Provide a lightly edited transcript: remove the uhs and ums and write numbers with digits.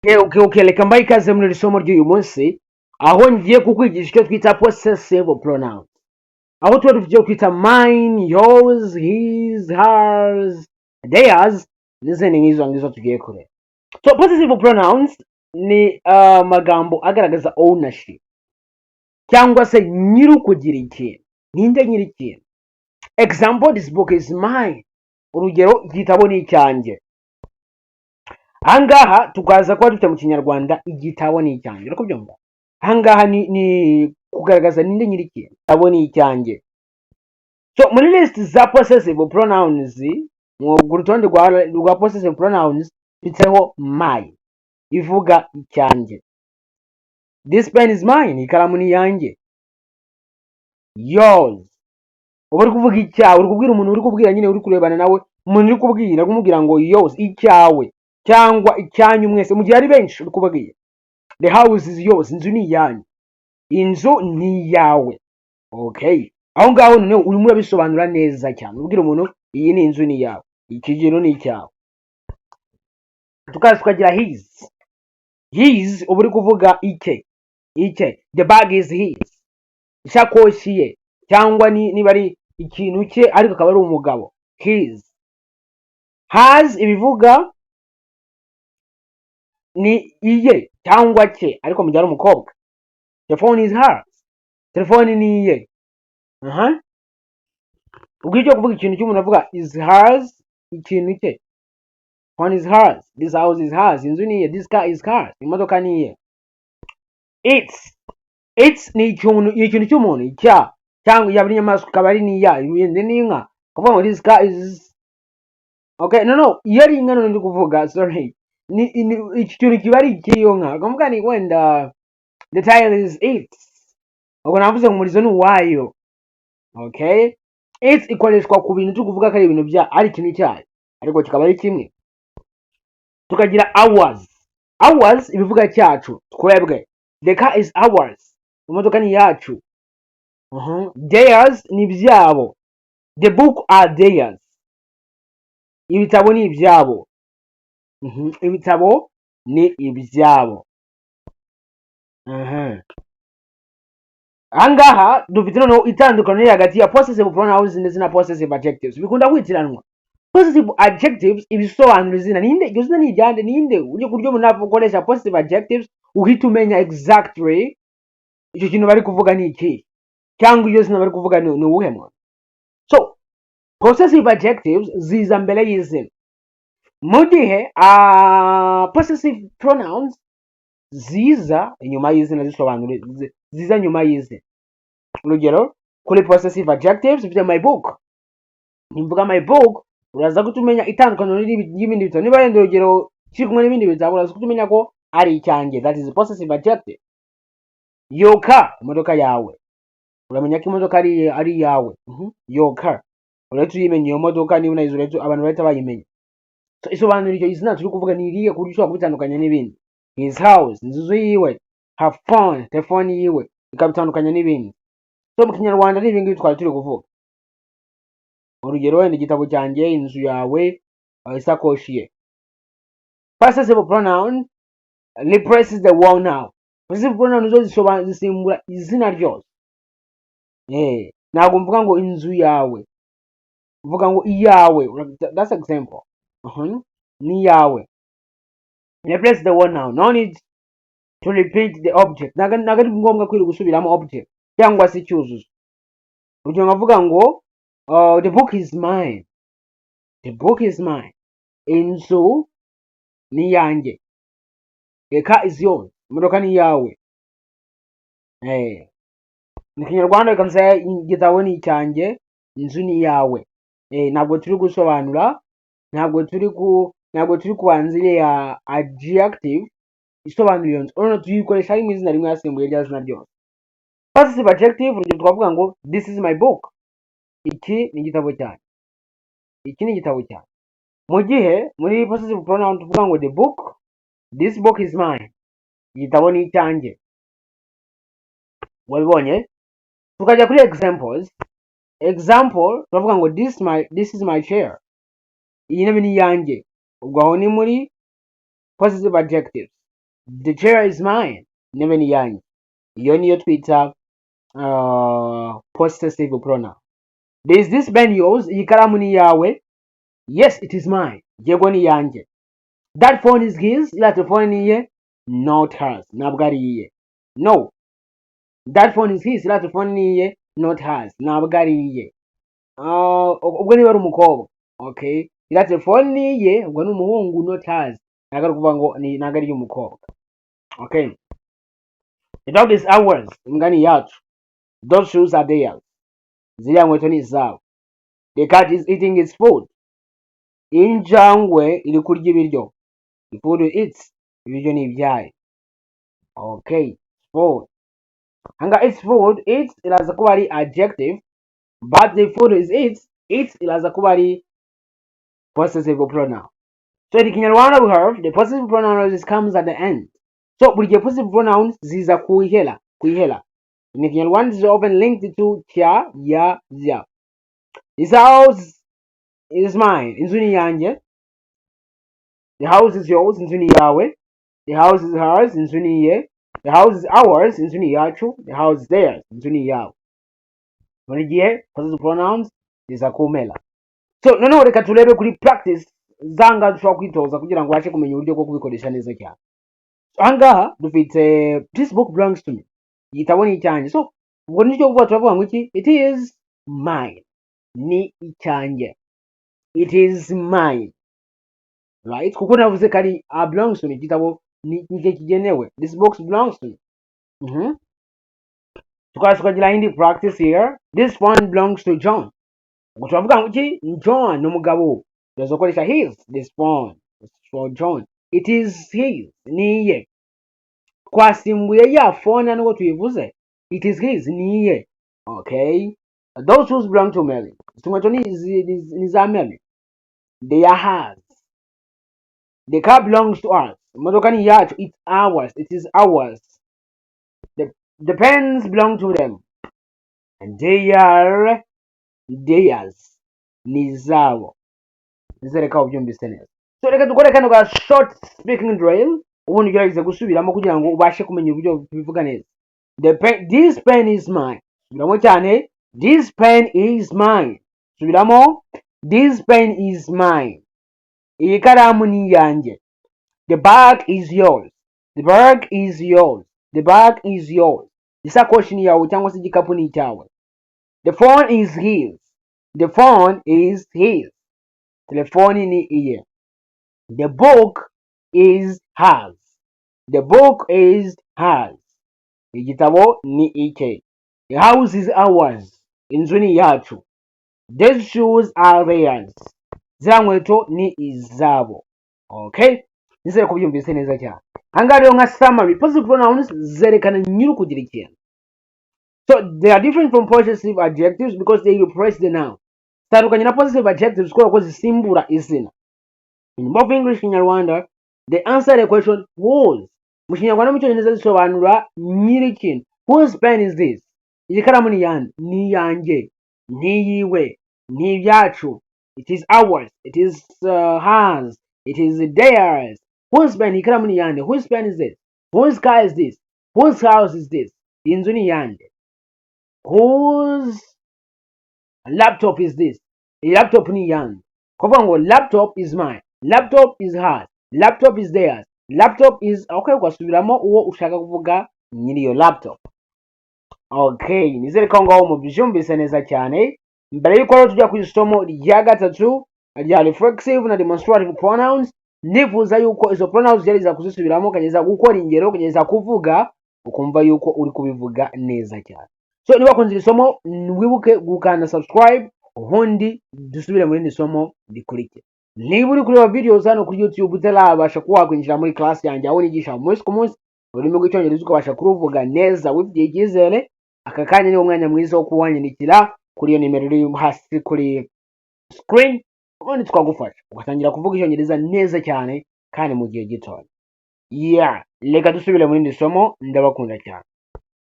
Okay, reka mbahe ikaze muri iri somo ry'uyu munsi, aho ngiye kukwigisha icyo twita possessive pronouns, aho tuba dufite icyo twita mine, yours, his, hers, theirs n'izindi nk'izo ngizo tugiye kureba. So possessive pronouns ni amagambo agaragaza ownership cyangwa se nyiri ukugira ikintu. Ninde nyiri ikintu? Example: this book is mine. Urugero, igitabo ni icyanjye. Ahangaha tukaza kuba dufite mu Kinyarwanda "igitabo ni icyanjye". Uri kubyumva? Ahangaha ni kugaragaza ninde nyiri ikintu. Igitabo ni icyanjye. So muri list za possessive pronouns, mu rutonde rwa possessive pronouns, dufiteho my, ivuga icyanjye. This pen is mine. Ikaramu ni iyanjye. Yours, uba uri kuvuga icyawe, uri kubwira umuntu, uri kubwira nyine, uri kurebana nawe, umuntu uri kubwira, kumubwira ngo yours, icyawe cyangwa icyanyu mwese mu gihe ari benshi uri kubabwira. The house is yours. Inzu ni iyanyu, inzu ni iyawe. Okay, aho ngaho noneho urimo urabisobanura neza cyane, ubwira umuntu: iyi ni inzu, ni iyawe, iki kintu ni icyawe. Tukaza tukagira his. His uba uri kuvuga icye, icye. The bag is his. Ishakoshi ye, cyangwa niba ari ikintu cye ariko akaba ari umugabo, his. Hers ibivuga ni iye cyangwa cye, ariko mu gihe ari umukobwa. The phone is hers. Telefone ni iye. Aha ubwo icyo kuvuga ikintu cy'umuntu avuga is hers, ikintu cye. Phone is hers. This house is hers. Inzu ni iye. This car is hers. Imodoka ni iye. Its. Its ni ikintu cy'umuntu, icya, cyangwa yaba ari inyamaswa ikaba ari n'iya, ni n'inka, kuvuga ngo this car is, okay, no, iyo ari inka none ndi kuvuga, sorry, ni iki kintu kiba ari icy'iyo nka. Ukavuga ni wenda the tail is its. Ubwo navuze ngo umurizo ni uwayo. Okay, its ikoreshwa ku bintu turi kuvuga ko ari ibintu bya, ari ikintu cyayo, ariko kikaba ari kimwe. Tukagira ours. Ours ibivuga cyacu, twebwe. The car is ours. Imodoka ni iyacu. Theirs ni ibyabo. The book are theirs. Ibitabo ni ibyabo. Ibitabo ni ibyabo. Ahangaha dufite noneho itandukaniro riri hagati ya possessive pronouns ndetse na possessive adjectives. Bikunda kwitiranwa. Possessive adjectives ibisobanura izina. Ninde? Iryo zina ni iryande? Ninde? Uburyo buryo umuntu ukoresha possessive adjectives, uhita umenya exactly icyo kintu bari kuvuga ni iki, cyangwa iryo zina bari kuvuga ni uwuhe muntu. So possessive adjectives ziza mbere y'izina, mu gihe possessive pronouns ziza inyuma y'izina, zisobanura ziza nyuma y'izina. Urugero, kuri possessive adjectives mfite my book. Nimvuga my book, uraza guhita umenya itandukaniro ry'ibindi bitabo. Niba wenda urugero kiri kumwe n'ibindi bitabo, uraza guhita umenya ko ari icyanjye. That is possessive adjective. Your car, imodoka yawe, uramenya ko imodoka ari iyawe. Your car, urahita uyimenya iyo modoka. Niba unayizi, urahita, abantu bahita bayimenya. So, isobanura iryo izina turi kuvuga ni irihe, ku buryo ushobora kubitandukanya n'ibindi. His house, inzu yiwe. Her phone, telefone yiwe, ikabitandukanya n'ibindi. So mu Kinyarwanda ni ibingibi twari turi kuvuga. Urugero wenda igitabo cyanjye, inzu yawe, isakoshi ye. Possessive pronoun replaces the word noun. Possessive pronoun zo zisimbura izina ryose. Ntabwo mvuga ngo inzu yawe, mvuga ngo iyawe. That's example. Ni iyawe. Replace the word noun. No need to repeat the object. Ntabwo ari ngombwa kwirirwa gusubiramo object cyangwa se icyuzuzo. Urugero nkavuga ngo the book is mine. The book is mine. Inzu ni iyanjye. The car is yours. Imodoka ni iyawe. Mu Kinyarwanda reka nse igitabo ni icyanjye, inzu ni iyawe. Ntabwo turi gusobanura, ntabwo turi kubanza iriya adjective isobanura iyo nzu. Urabona tuyikoresha ari mu izina rimwe, yasimbuye rya zina ryose. Possessive adjective, urugero twavuga ngo this is my book. Iki ni igitabo cyanjye. Iki ni igitabo cyanjye. Mu gihe muri possessive pronoun tuvuga ngo the book, this book is mine. Igitabo ni icyanjye. Wabibonye? Tukajya kuri examples. Example, turavuga ngo this is my chair. Iyi ntebe ni iyanjye. Ubwo aho ni muri possessive adjectives. The chair is mine. Intebe ni iyanjye. Iyo niyo twita possessive pronoun. Is this pen yours? Iyi karamu ni iyawe? Yes, it is mine. Yego, ni iyanjye. That phone is his. Iriya telefone ni iye? Not hers. Ntabwo ari iye. No, that phone is his. Iriya telefone ni iye. Not hers. Ntabwo ari iye. Ubwo niba ari umukobwa, okay, iriya telefone ni iye, ubwo ni umuhungu. Not hers, ntabwo ari ukuvuga ngo ntabwo ari iy'umukobwa. Okay. The dog is ours. Imbwa ni iyacu. Those shoes are theirs. Ziriya nkweto ni izabo. The cat is eating its food. Injangwe iri kurya ibiryo. The food is its. Ibiryo ni ibyayo. Okay, food hanga, its food. Its iraza kuba ari adjective, but the food is its. Its iraza kuba ari possessive pronoun. So in Kinyarwanda we have the possessive pronoun always comes at the end. So buri gihe possessive pronouns ziza ku ihera, ku ihera. In Kinyarwanda is often linked to cya, ya, zya. This house is mine. Inzu ni iyanjye. The house is yours. Inzu ni iyawe. The house is hers. Inzu ni iye. The house is ours. Inzu ni iyacu. The house is theirs. Inzu ni iyabo. Buri gihe possessive pronouns ziza ku mpera. So noneho reka turebe kuri practice zanga dushobora kwitoza kugira ngo ubashe kumenya uburyo bwo kubikoresha neza cyane. Ahangaha dufite "This book belongs to me." Igitabo ni icyanjye. So ubwo nicyo kuvuga, turavuga ngo iki? It is mine. Ni icyanjye. It is mine, right? Kuko navuze ko ari belongs to me. Igitabo ni nicyo kigenewe. This book belongs to me. Tukaza tukagira indi practice here: "This phone belongs to John." Ubwo turavuga ngo iki? John ni umugabo, turaza gukoresha his. This phone is for John. It is his. Ni iye. Twasimbuye ya phone nubwo tuyivuze. It is his. Ni iye. Okay. Those shoes belong to Mary. Izi nkweto ni za Mary. They are hers. The car belongs to us. Imodoka ni iyacu. It's ours. It is ours. The pens belong to them and they are theirs. Ni izabo. Nizere ko ubyumvise neza. So reka dukore kano ga short speaking drill, ubundi ugerageze gusubiramo kugira ngo ubashe kumenya uburyo tubivuga neza. The pen, this pen is mine. Subiramo cyane. This pen is mine. Subiramo. This pen is mine. Iyi karamu ni iyanjye. The bag is yours. The bag is yours. The bag is yours. Isakoshi ni yawe cyangwa se igikapu ni icyawe. The phone is his. The phone is his. Telefoni ni iye. The book is hers. The book is hers. Igitabo ni icye. The house is ours. Inzu ni iyacu. These shoes are theirs. Ziriya nkweto ni izabo. Okay, nizere ko byumvise neza cyane. Ahangaha rero nka summary, possessive pronouns zerekana nyiri ukugira ikintu. So they are different from possessive adjectives because they replace the noun. Zitandukanye na possessive adjectives kubera ko zisimbura izina. In both English and Kinyarwanda they answer the question "whose". Mu Kinyarwanda, mu Cyongereza zisobanura nyiri ikintu. Whose pen is this? Iyi karamu ni iyande? Ni iyanjye, ni iyiwe, ni ibyacu. It is ours. It is hers. It is theirs. Whose pen? Iyi karamu ni iyande? Whose pen is this? Whose car is this? Whose house is this? Iyi nzu ni iyande? Whose laptop is this? Iyi laptop ni iyande? Kuvuga ngo laptop is mine, laptop is hers, laptop is theirs, laptop is, okay, ugasubiramo uwo ushaka kuvuga nyiri iyo laptop. Okay, nizere ko ngaho mubyumvise neza cyane. Mbere y'uko rero tujya ku isomo rya gatatu rya reflexive na demonstrative pronouns, ndifuza yuko izo pronouns ugerageza kuzisubiramo, ukageza gukora ingero, ukageza kuvuga, ukumva yuko uri kubivuga neza cyane. So niba wakunze iri somo, wibuke gukanda subscribe, ubundi dusubire muri iri somo rikurikira. Niba uri kureba videos hano kuri YouTube utarabasha kuba wakwinjira muri class yanjye aho nigisha umunsi ku munsi ururimi rw'Icyongereza, ukabasha kuruvuga neza wifitiye icyizere, aka kanya niwo mwanya mwiza wo kuwanyandikira kuri iyo nimero iri hasi kuri screen, ubundi twagufasha ugatangira kuvuga Icyongereza neza cyane kandi mu gihe gitoya. Yeah, reka dusubire muri iri somo. Ndabakunda cyane.